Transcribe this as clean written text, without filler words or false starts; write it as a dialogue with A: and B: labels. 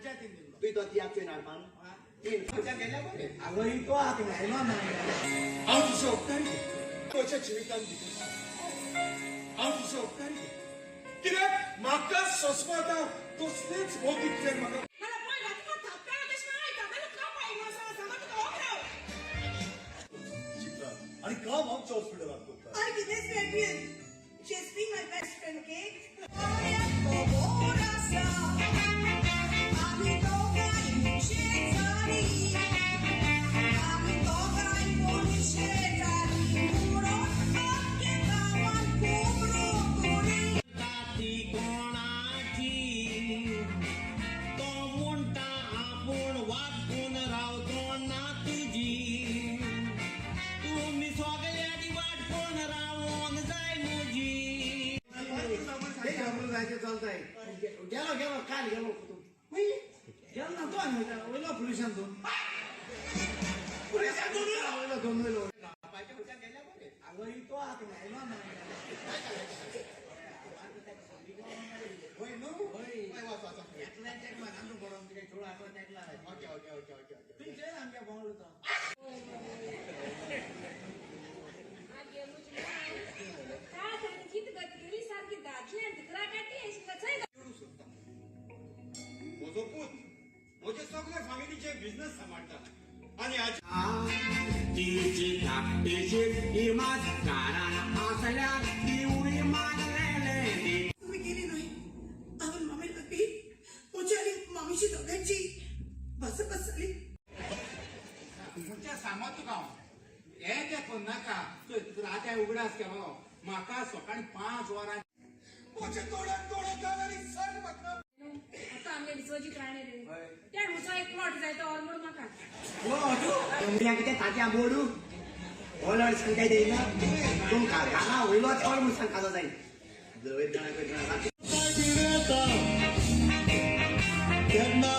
A: पंचायतीन दिल्लो.
B: तुवें तो तियात्र चोयना हाडपान तीन खंयच्यान गेल्या बरें.
A: आगो ही तो आतां आयलो ना.
C: हांव तुजो उपकारी, म्हज्या जिवितांत भितर हांव तुजो उपकारी, कित्याक म्हाका सोंसपा आतां तसलेच मोग इतले म्हाका.
D: मला पळय तुका थापटा तशें आयता नाल्यार तुका पळय सांगा तुका ओकराव.
C: चित्रा आनी काम आमच्या हॉस्पिटलांत करता.
D: आनी कितेंच मेळपी. She has been my best friend, okay?
E: ती कोणाची तो म्हणटा आपूण वागून रावचो ना तुजी तुमी सगळ्यांनी वाटपून रावोंक जाय म्हजी.
A: ते घाबरून जायचे चलताय. गेलो गेलो काल गेलो तूं गेलो ना तो आनी वयलो पुलिसान दोन पुलिसान दोन वयलो दोन वयलो.
B: बापायच्या खंयच्यान गेल्या बरें.
A: आगो ही तो आतां आयलो ना.
B: हय न्हू? हय, वच वच.
A: एकल्यान तेकला आमचो बरोवन तुगे चोड आटो तेकला.
B: Okay okay okay okay okay.
A: तुमचे आमच्या बोंगलो तो.
F: आगे म्हजी माय काय ताणी कित गत केली सारकी दादल्यान धिकरा काडटी अशी कचय.
C: सोदता म्हजो पूत म्हजे सगळे फामिलीचे बिझनस सांबाळटा आनी आज
E: तिची धाकटीशी इमाज कारान आसल्यार तिवूय मागलेले.
D: तुम्ही गेली न्हय हांवें मामी लागली म्हजी आनी मामीची दोगांयची बसबस जाली.
G: तुमच्या सांगत तुका हांव हें तें करनाका. चोय तुका आतां उगडास केलो म्हाका सकाळी 5 वरां.
C: म्हज्या दोळ्यात दोळे घाल आनी सांग म्हाका.
F: आता आमगे विश्वजीत राणे रे त्या म्हजो एक प्लॉट जाय तो ऑल म्हणून म्हाका.
B: भुरग्यांक कितें तांतयां बोडू ओलड सांगताय येयना तुमकां घाला वयलो चड म्हूण सांगता जाय.
C: तेन्ना.